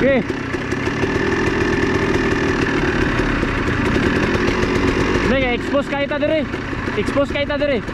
Okay. Nega, expose kayo ta diri. Expose kayo ta diri.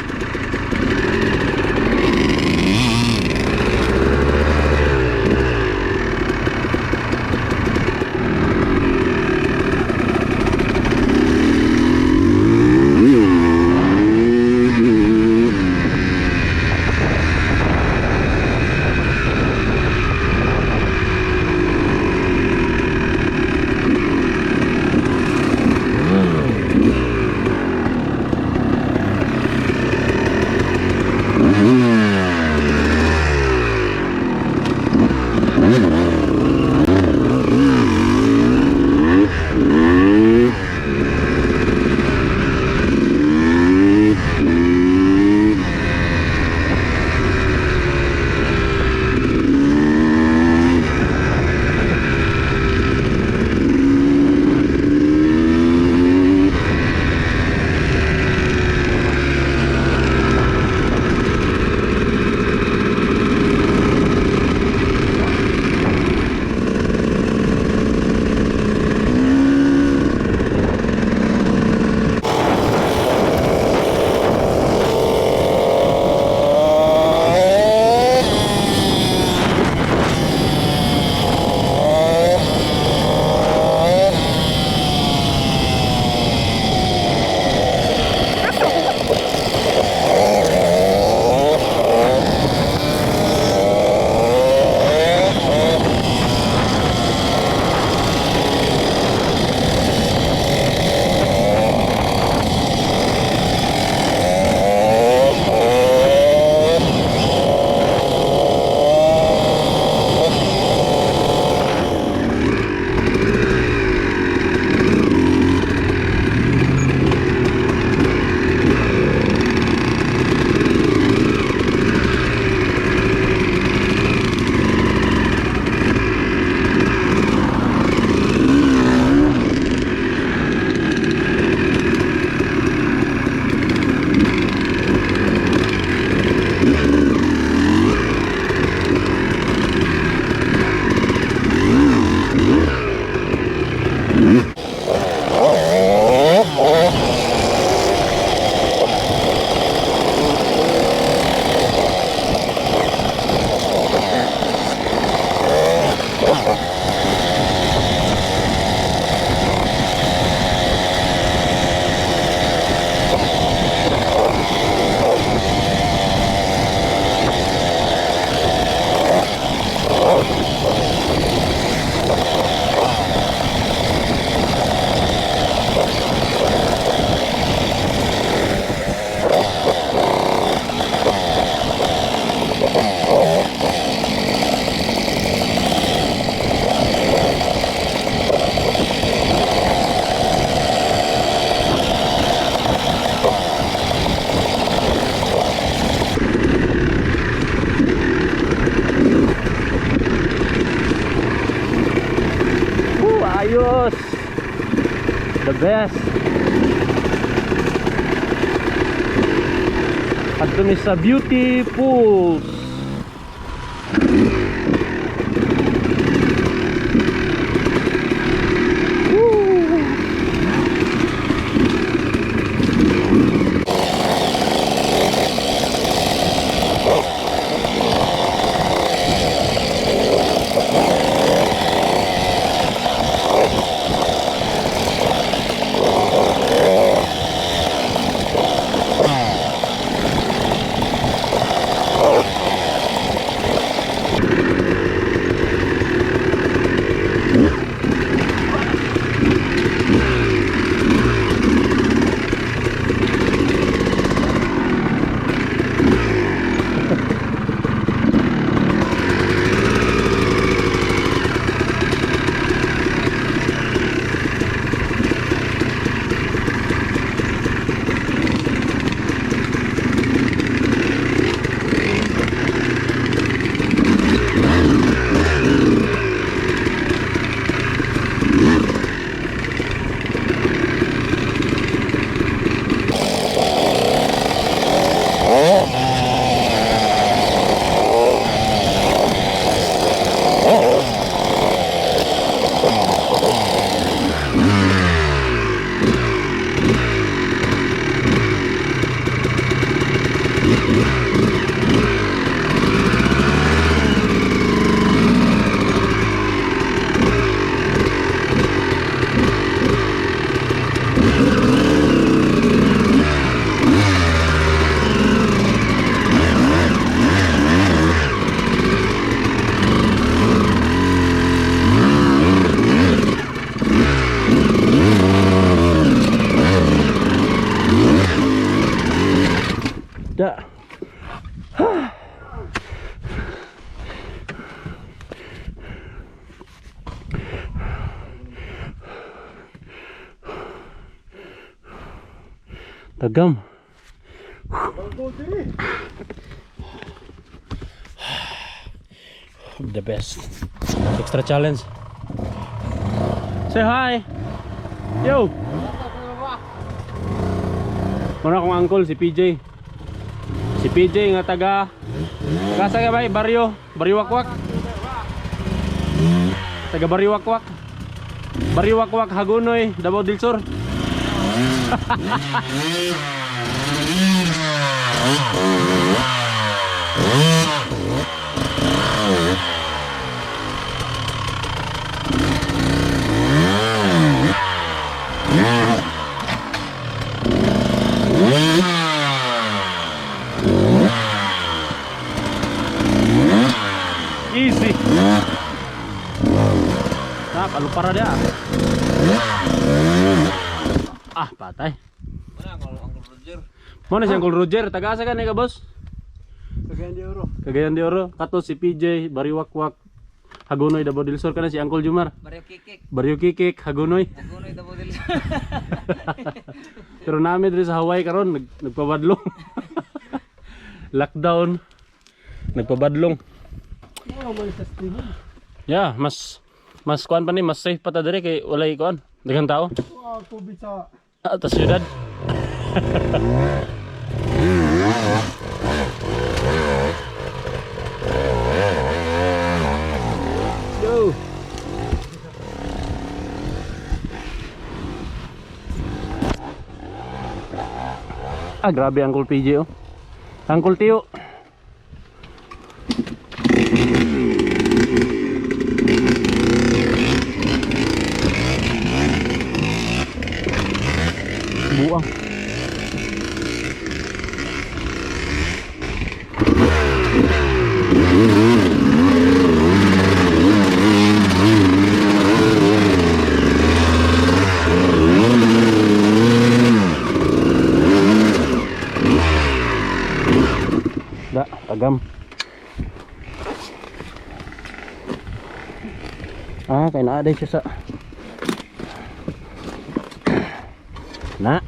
The best. Adto mi sa Beauty Pools. Woo! Da. Tagam. The best. Extra challenge. Say hi. Yo. Muna akong uncle si PJ. Si PJ nga taga Kasa ka ba? Baryo, Baryo Wakwak. Taga Baryo Wakwak. Baryo Wakwak, Hagonoy, Davao del Sur. Easy. Nah, palupara dia. Ah, patay. Mana kalau Uncle Roger? Mo na si Uncle Roger, taga asa ka ni ka, boss? Cagayan de Oro. Cagayan de Oro. Kato si PJ, Bariwakwak, Hagonoy, Davao del Sur kana si Uncle Jumar. Baryo Kikik. Baryo Kikik, Hagonoy. Hagonoy, Davao del Sur. Pero nami diri sa Hawaii karon nagpabadlong. Lockdown. Nagpabadlong. Mao man sa Steven. Yeah, mas mas kuan pa ni, mas safe pa ta diri kay walay kuan. Daghang tao. Wow, tubig sa Ah, ta syudad. Go. Ah, grabe Uncle PJ oh. Uncle Tio. Buang. Da, tagam. Ah, kay naa day siya sa Na.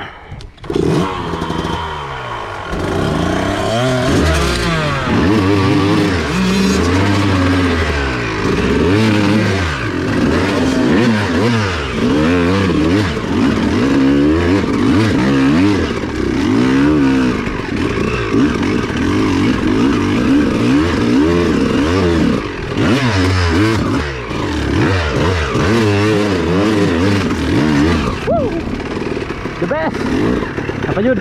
Payud.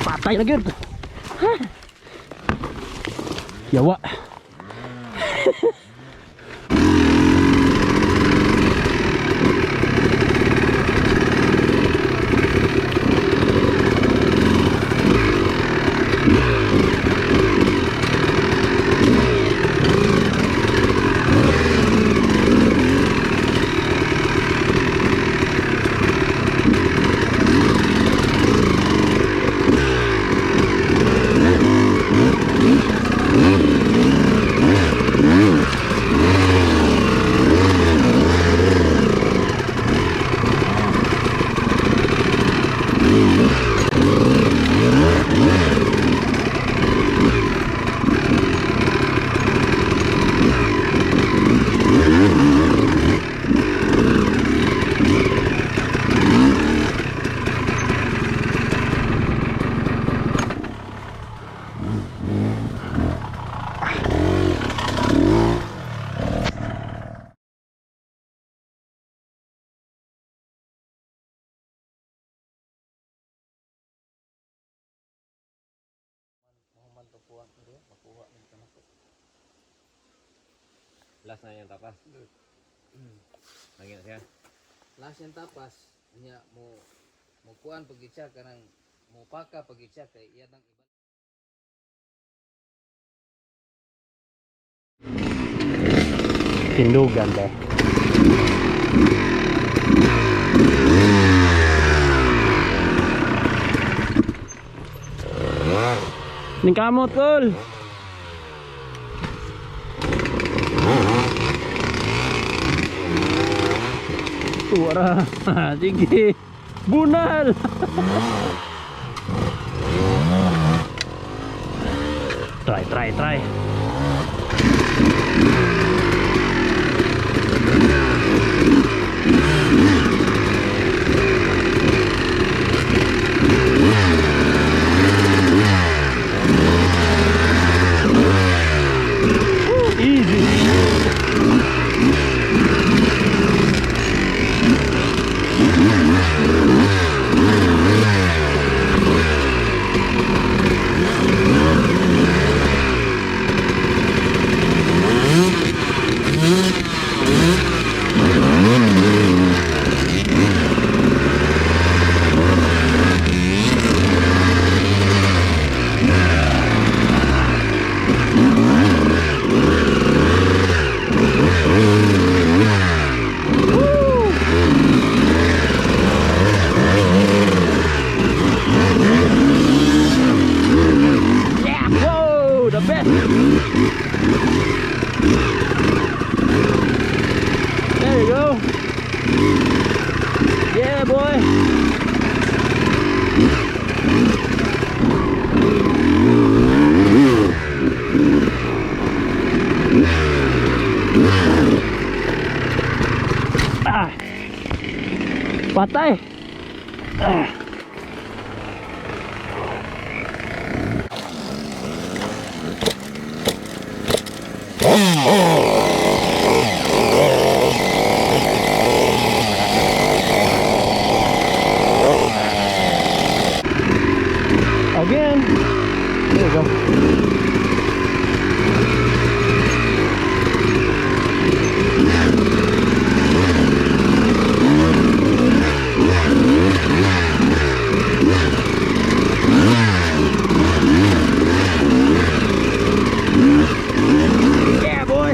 Patay na gyud. Ha? Yawa. Last na yung tapas. Lagi na siya. Last yung tapas nya mo mo kuan pag siya kanang mo paka pag siya kay iya nang iba. Tindugan ba? Ning kamot tol. Tuara. Sige. Bunal. Try, try, try. Easy. Yeah! Whoa! The best! There you go! Yeah, boy! Ah! Patay! Ah! Again. There you go. Yeah, boy.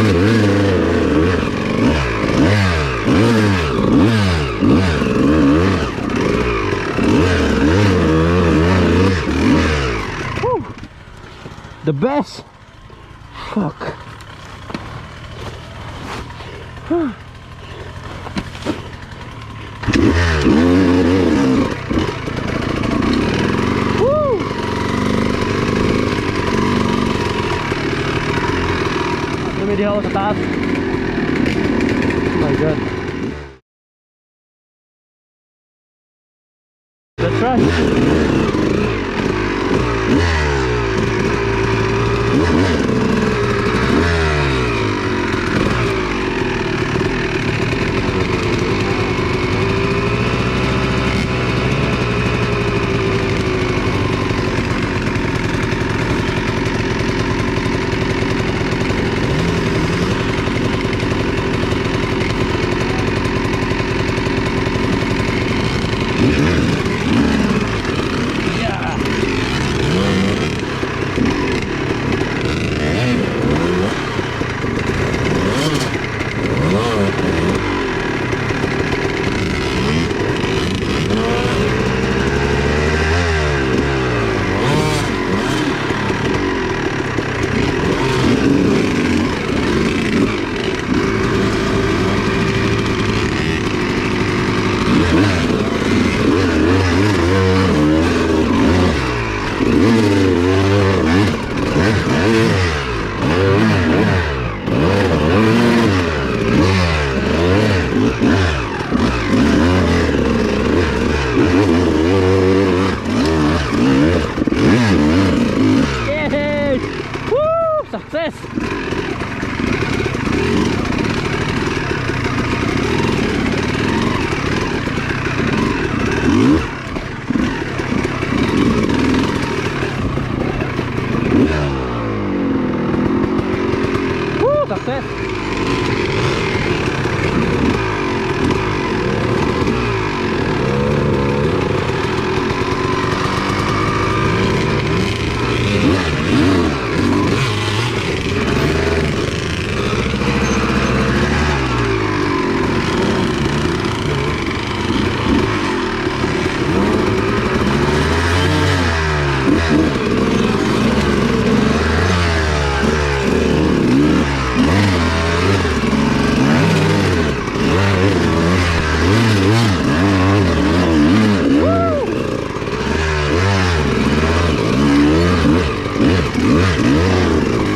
Woo! The best. Fuck. Woo! Tumidi ako sa taas. Oh my God. That's right. Yay! Woo! Success! Woo! Success!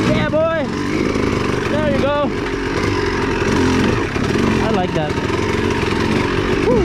Yeah, boy! There you go! I like that. Woo.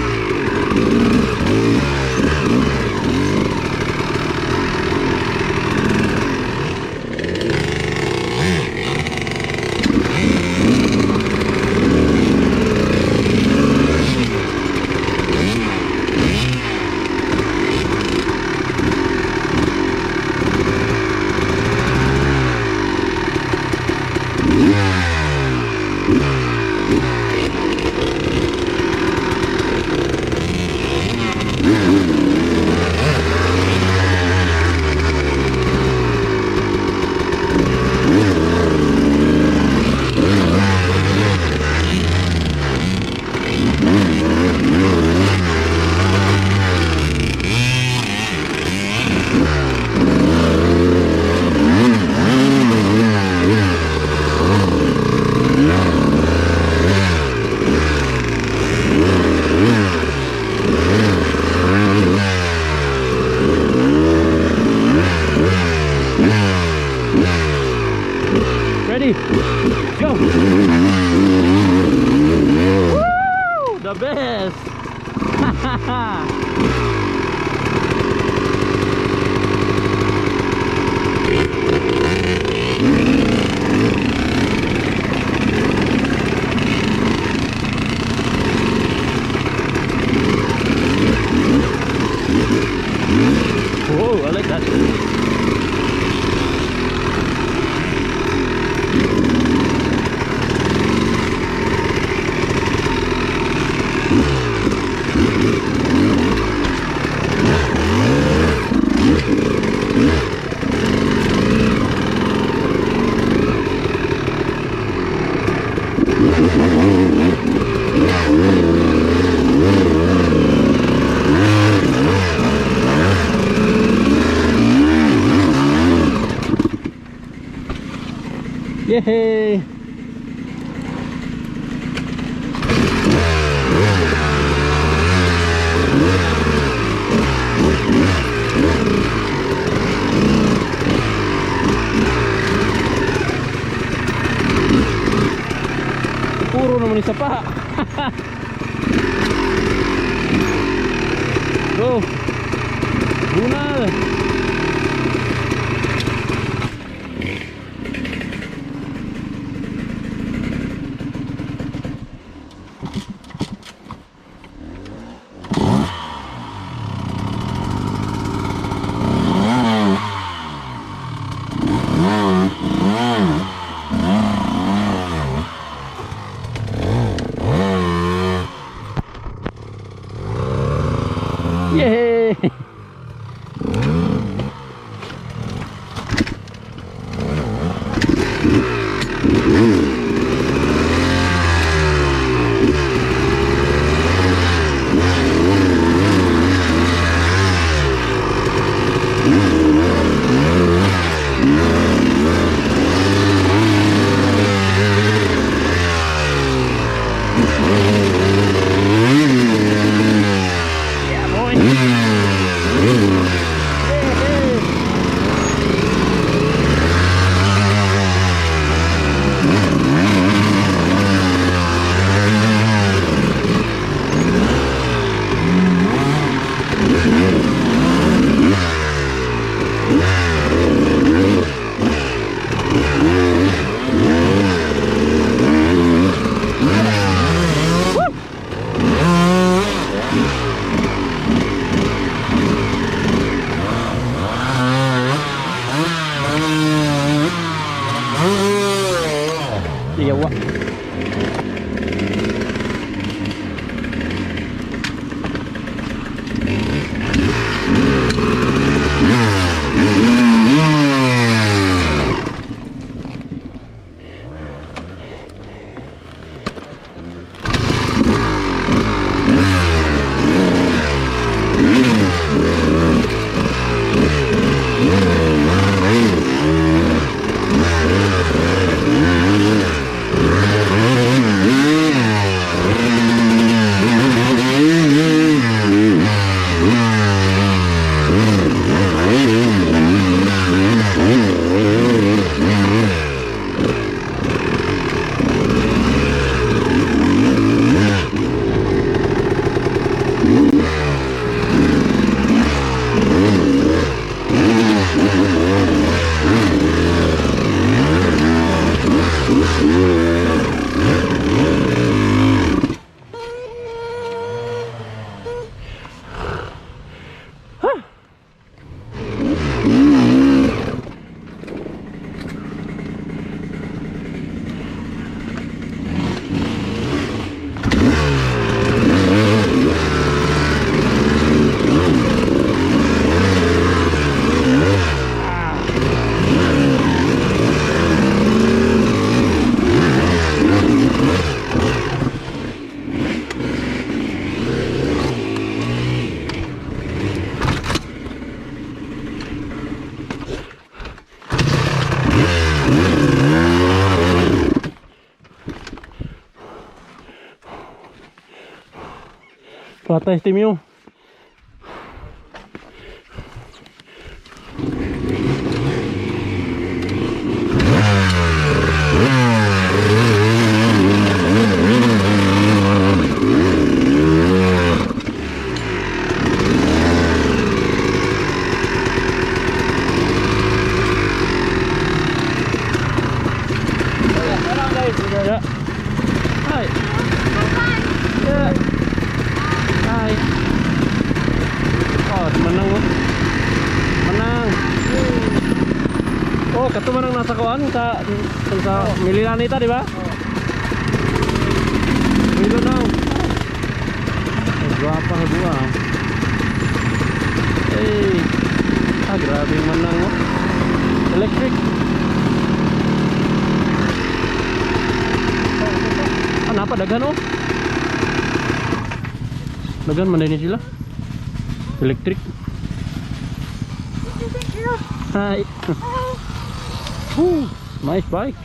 Ready? Go! Woo! The best! Whoa, I like that. Yay! Puro naman isa pa. Go! Bunal! Yay! Yeah, boy! Hey, hey. Iyawa. Patay team yung. Yeah. Hi. Yeah. Hi. Oh, menang oh. Menang. Oh, kato manang nasa kuan sa Milanita, di ba? Milo na. Ay, gwapa nga buwa. Hey. Ah, grabe yung manang oh. Electric. Napa daghan oh. Daghan man din sila. Electric. Hi. Woo, nice bike.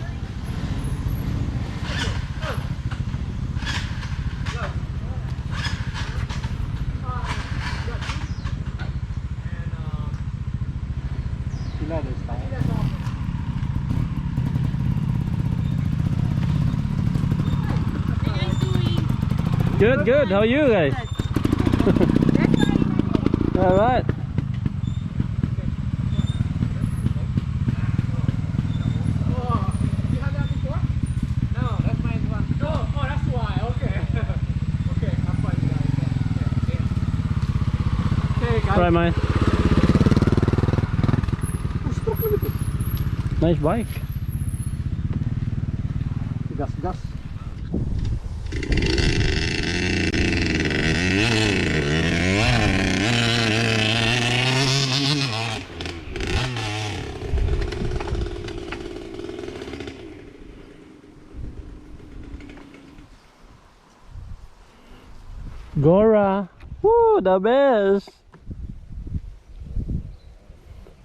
Sila this time. Good, good. How are you guys? All right. You had that before? No, that's my one. Oh, that's why. Okay. Okay, I'm fine, guys. Okay, okay, guys. All right, man. Nice bike. Gas, gas. Gora. Woo, the best.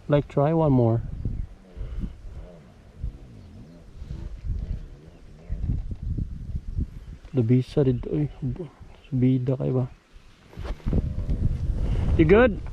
Like, try one more. Labisa dito. Uy, subida kayo ba? You good?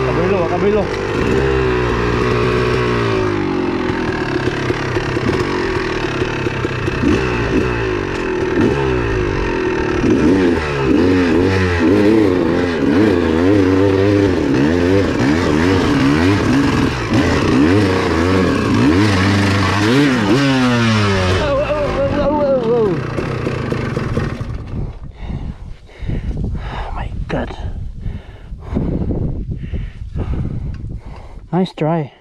Kabilo, kabilo. Oh, oh, oh, oh, oh, oh. Oh my God. Nice try.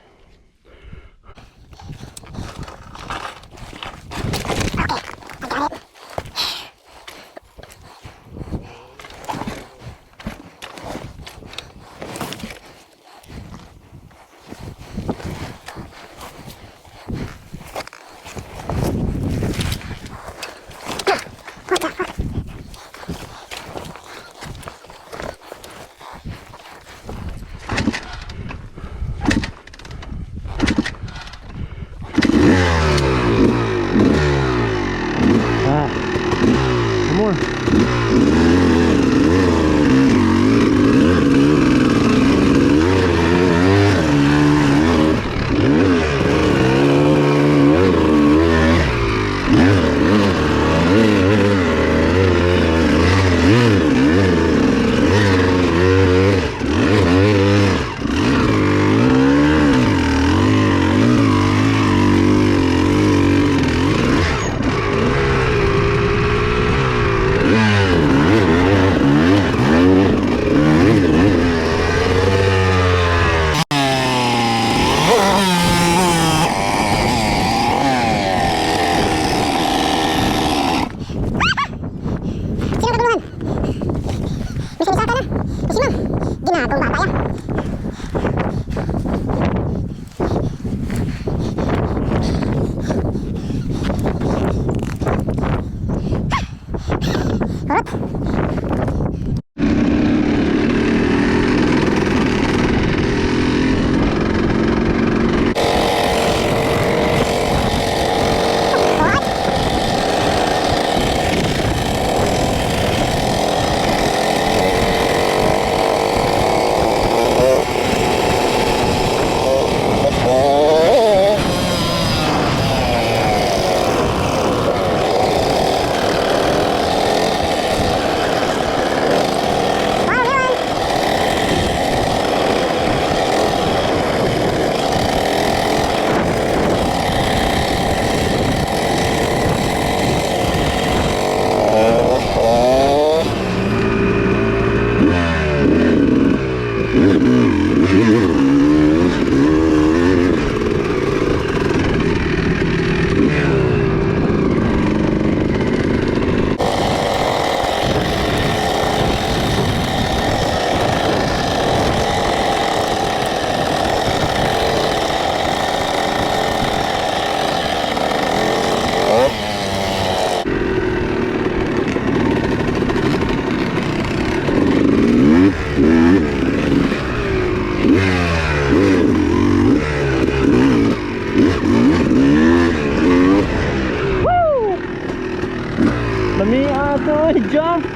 Oh, he jumped.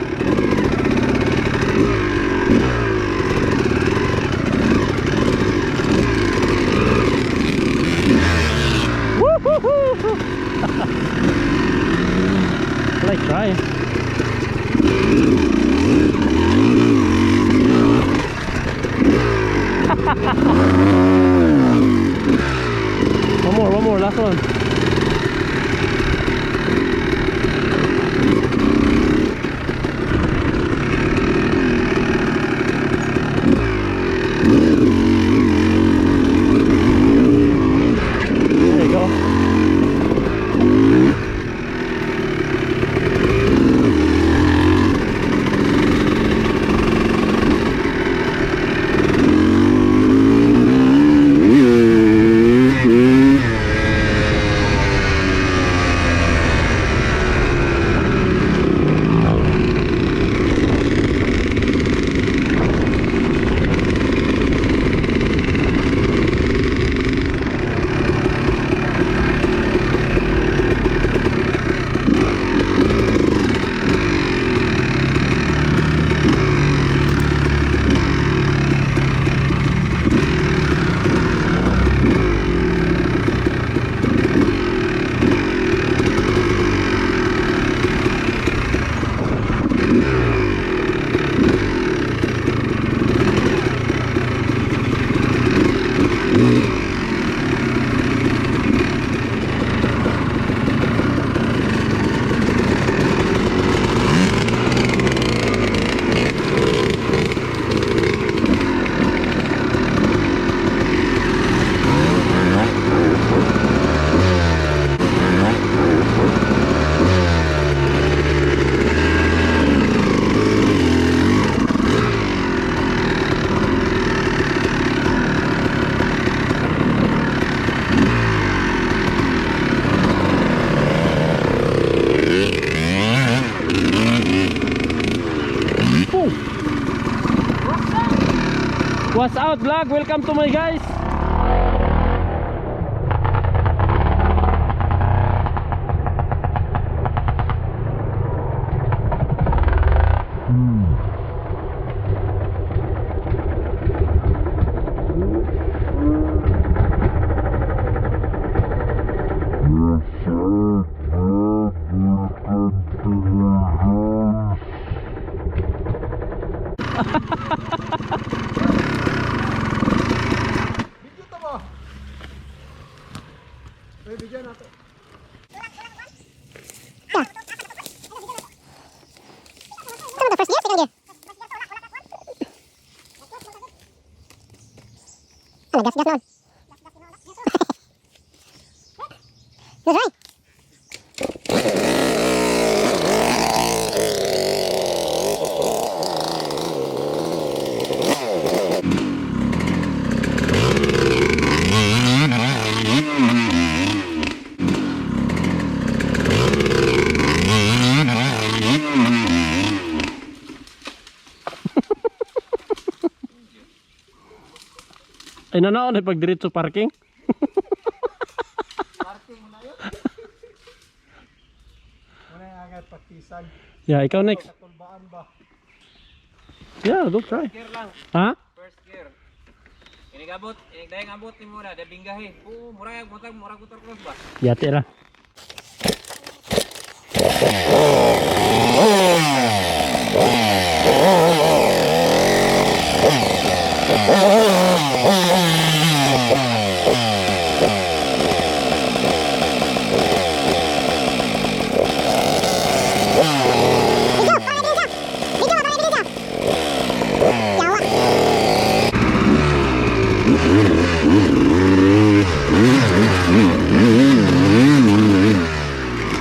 Woo-hoo-hoo. Like try. One more, last one. There you go. Boom. What's out, vlog? Welcome to my guys. Video to mo. Uy, video na to. Some of the first gear, second gear. Oh my gosh, gas noon. That's right. Ay, nanaon ay pag diretso parking. Parking na yun. Muna yung agad patisan. Yeah, ikaw next. Katulbaan ba? Yeah, go try. Gear lang. Ha? First gear. Inigabot, inigdayang abot ni muna, dabinggahe. Oo, murag murag murag motor cross ba? Yate ra.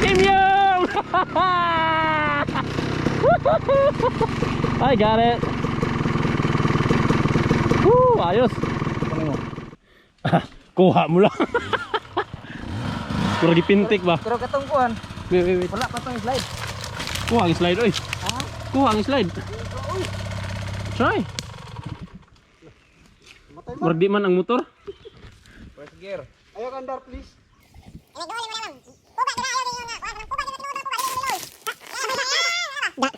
Team Yum! I got it. Woo, ayos. Kuha mo lang. Puro gipintik ba? Pero katong kuan, Wait, wait, wait. wala pa tong slide. Kuha ang slide, oy. Kuha ang slide. Try. Matay mo. Murag di man ang motor. First gear. Ayaw kandar, please. Da.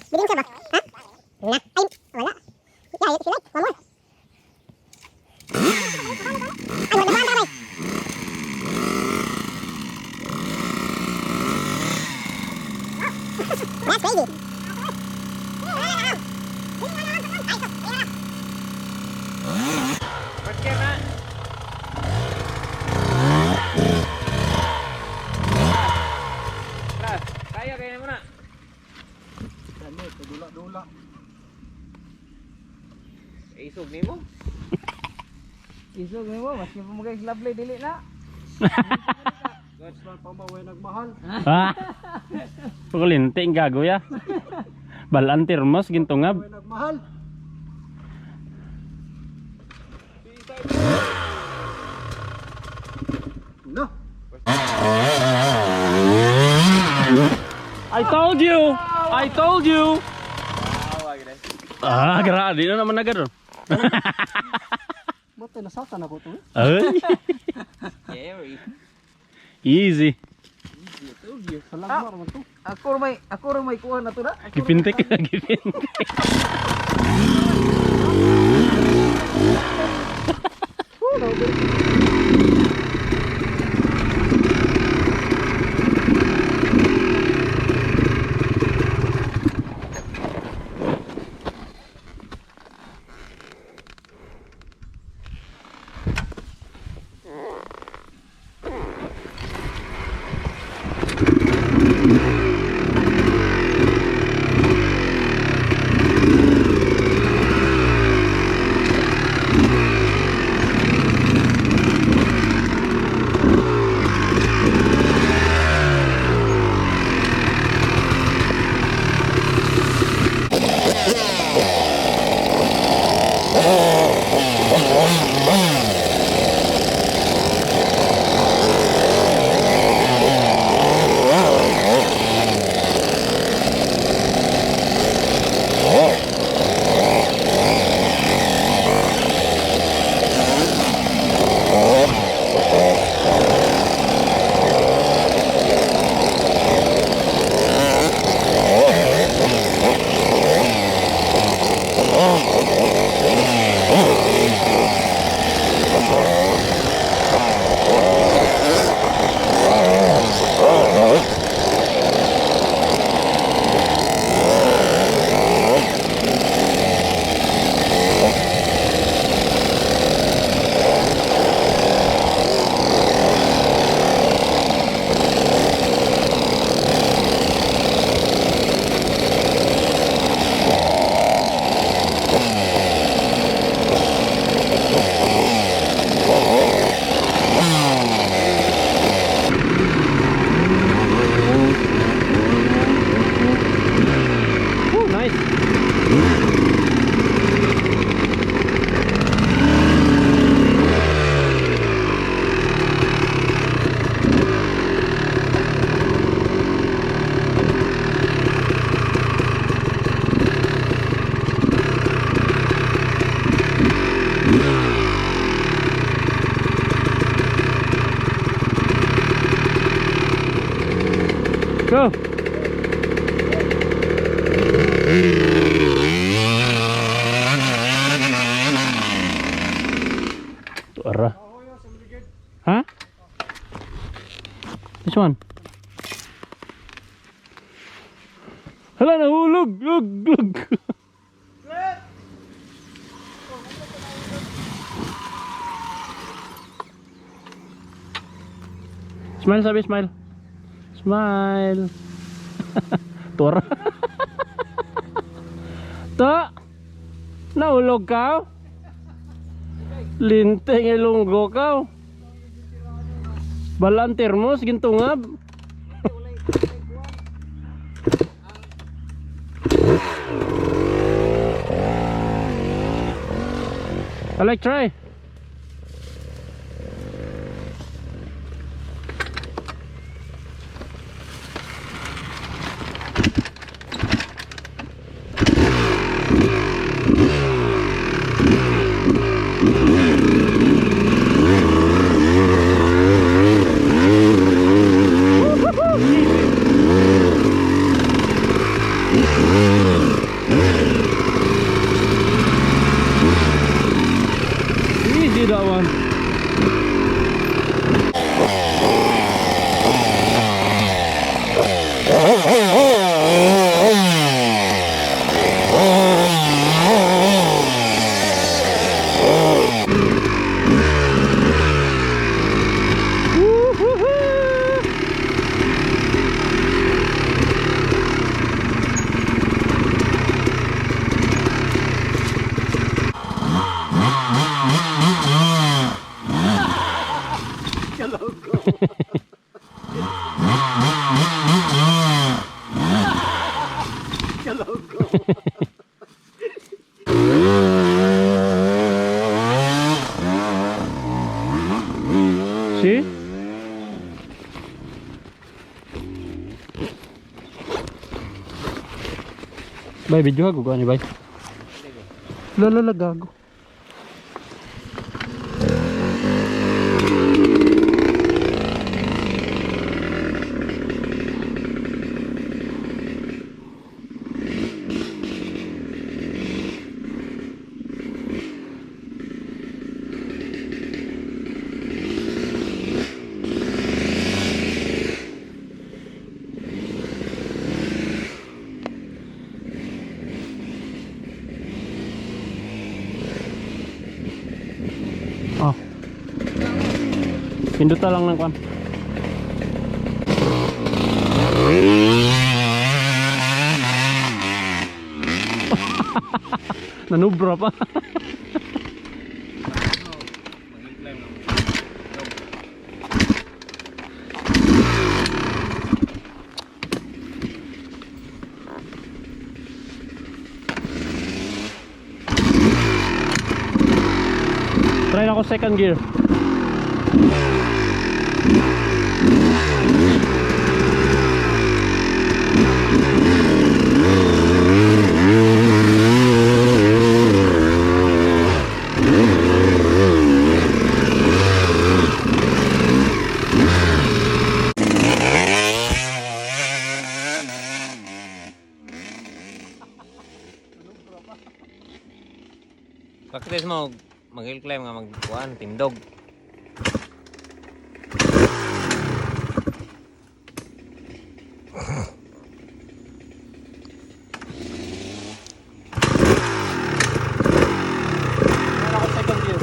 Bilin ka ba? Ha? Na. Ay, wala. Yeah, if you like, one more. Ay, wala ba? Bay. That's crazy. First gear na. Tras, kaya kaya mo na. Dami, dula-dula. Isog nimo. Isog nimo maski pa magay lovely dili na. Islan pa maway nagmahal. Ha? Kulinti ang gago ya. Balan termos gintungab. Way nagmahal. No. I told you. I told you. Ah, grabe na naman agad. Oh. Matay nasaktan ako to. Eh. Ay, Jerry. easy. Sa lagmar man to. Ako ra may kuha na to na. Gipintik, gipintik. Oh, nice. Go. Ara. Ha? This one. Hala, nahulog! Lug, lug! Smile, sabi, smile. Smile. Tora. Ta! Nahulog ka? Linteng ilonggo ka. Balan termos gintungab. I like try. See? Bay, video ako ni bay. Lala, la, gago. Oh. Pinduta lang ng kwan. Nanubra pa. Try na ako second gear. Practice mo mag-hill climb nga magkuan tindog. Try na ako second gear.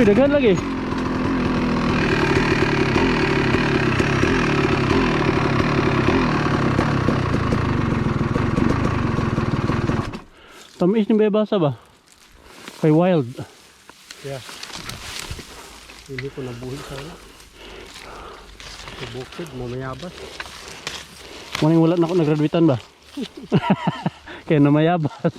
Uy, daghan lagi. Tamis ni bebasa ba? Kay wild. Yeah. Hindi ko nabuhi sana. Sa bukid, mamayabas. Maning wala na ako nagraduitan ba? Kaya namayabas.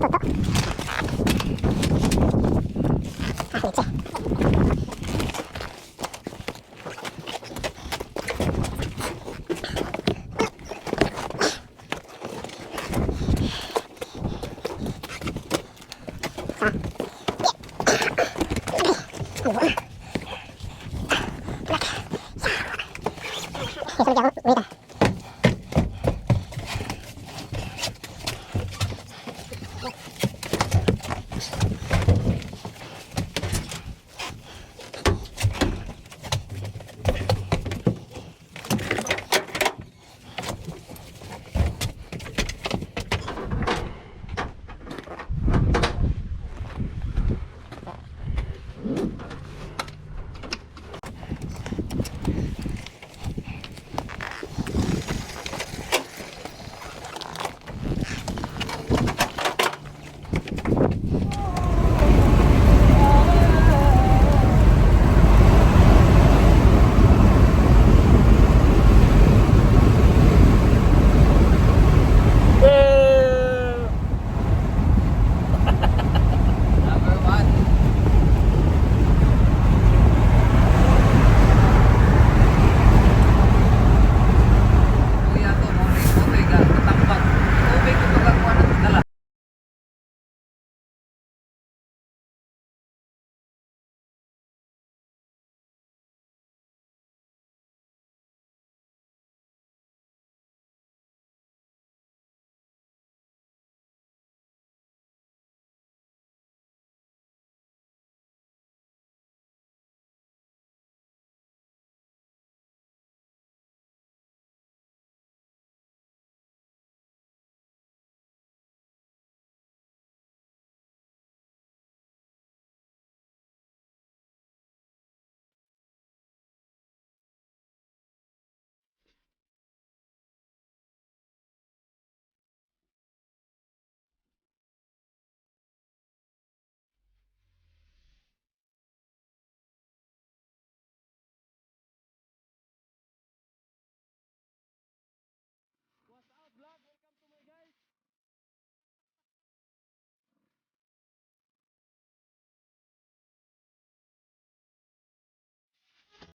Toto. Ah, leche.